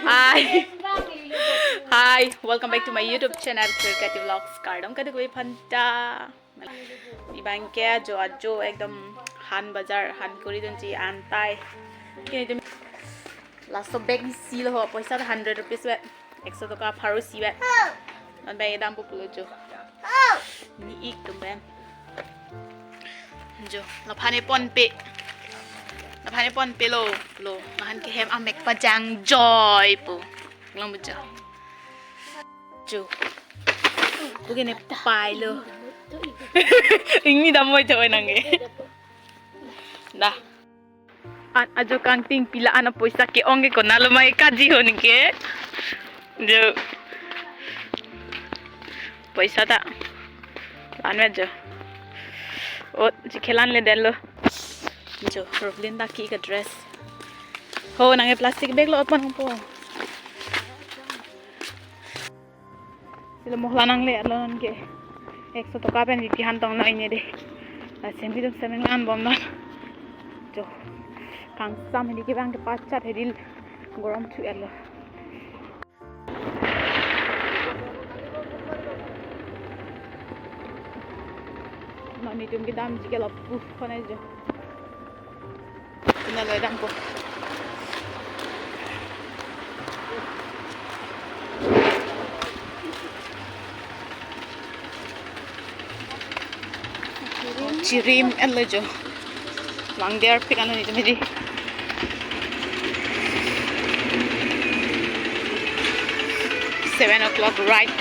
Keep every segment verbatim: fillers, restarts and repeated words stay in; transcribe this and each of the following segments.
Hi. Hi, welcome back to my YouTube channel, Kherkati Vlogs. Kardom kadokave aphanta. Abangke ajo ajo ekdom han bazar han kori dunji antai. Kini tum laso bag isi lo ho, poisa ta hundred rupees vet. Ekso toka pharo isi vet. Non bag dam pulo jo. Ni ik tum ben. Jo, laphane ponpe. Laphane ponpe lo, lo. Lahan ke hem amek pajangjoi po. Long bejo. Jo. Bukan ne pai lo. Ingni dam moi jo nang ke. Dah. An ajo kangting pila an apoisa ke-ong ke konat lo mai kaji ho ningke. Jo. Poisa ta. An me jo. O, ji khelan le den lo. Jo, Roblin ta ki ka dress. Ho, nang e plastic bag lo open po. Silo mohla nangle arlo non ke. Ekso toka pen bipi han tong noi ne de. Lason bidung semeng an bom non. Jo. Kangsam hedi ke bang ke pachat hedi gorom thu arlo. Non nitum kedamji ke lapu konat jo. Ina lo dampo. Chirim arlo jo. Vangder pik arlo nitum hedi. Seven o'clock right.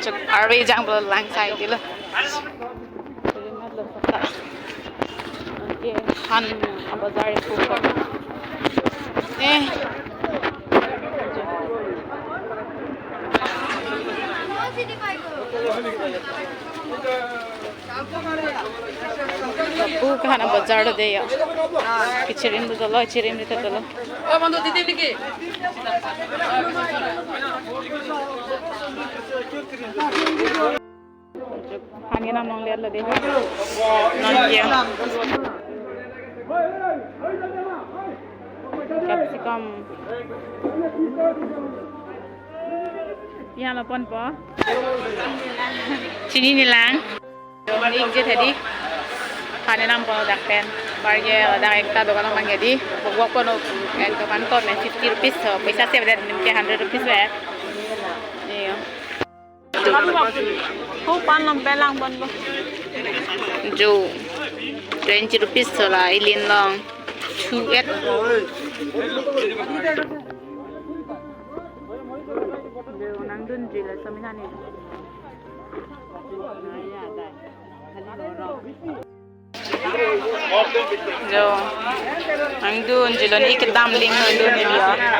Chok arve jang bolo lang sai dilo. Oke, han bazar ko. Eh. Lapu kahan a bazar lo de ya. Kechirim dolo, chirim dolo. Han ke nam nong ler lo de. Non ke. Capsicum. Pi han lo ponpo? Chini nelang. Ni je thedi. Han ke nam pon dak pen. Bar ke dak ekta dokan abang ke di. Bok bok pon, ek dokan ko me fifty rupees so. Poisa se beda nim ke hundred rupees ve. Iyo. Ho pan lo belang ponpo. Jo. Twenty rupees so la ilin long. Two eight. Jo, nangdunji lo sami nani. Jo. Nangdunji lo ni kedam ling ho dun yo.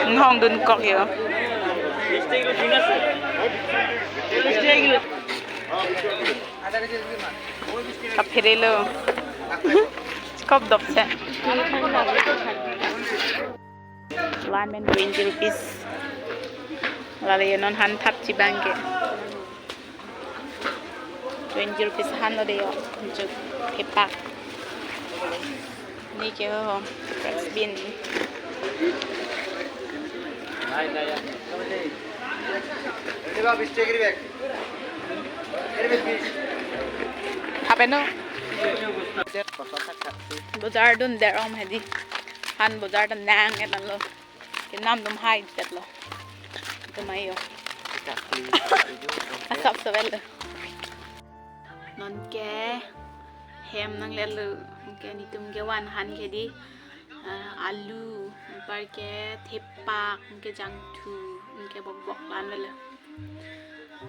Nang hong dun kok yo. Kaphere lo. Kop dok se. One man twenty rupees. Lale non han thap chibang ke. Twenty rupees han lo de yo. Juk thepak. Ni ke ho. French bean. Thap eno. Bazar dun der om hedi. Han bazar ta nang et lo. Kenam dum hai tet lo. Tum ayo. Asap sevel lo. Non ke hem nang le lo. Ke nitum ke van han ke di. Ah, alu, anpar ke thepak, ke jangthu, ke bok bok la-an velo.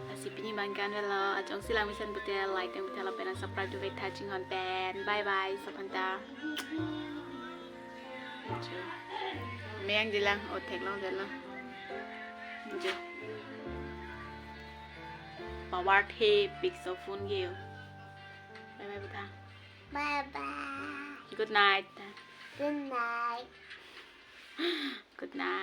Lasi pini abang ke-an velo, ajong si lang mesen pute like dan pute lapen subscribe to Vek Thaching Hon pen. Bye bye, sob aphanta. Jo. Meyang jilang, o theklong velo. Jo. Power the pik so phone ke yo. Bye bye, putha. Bye bye. Good night. Good night. Good night.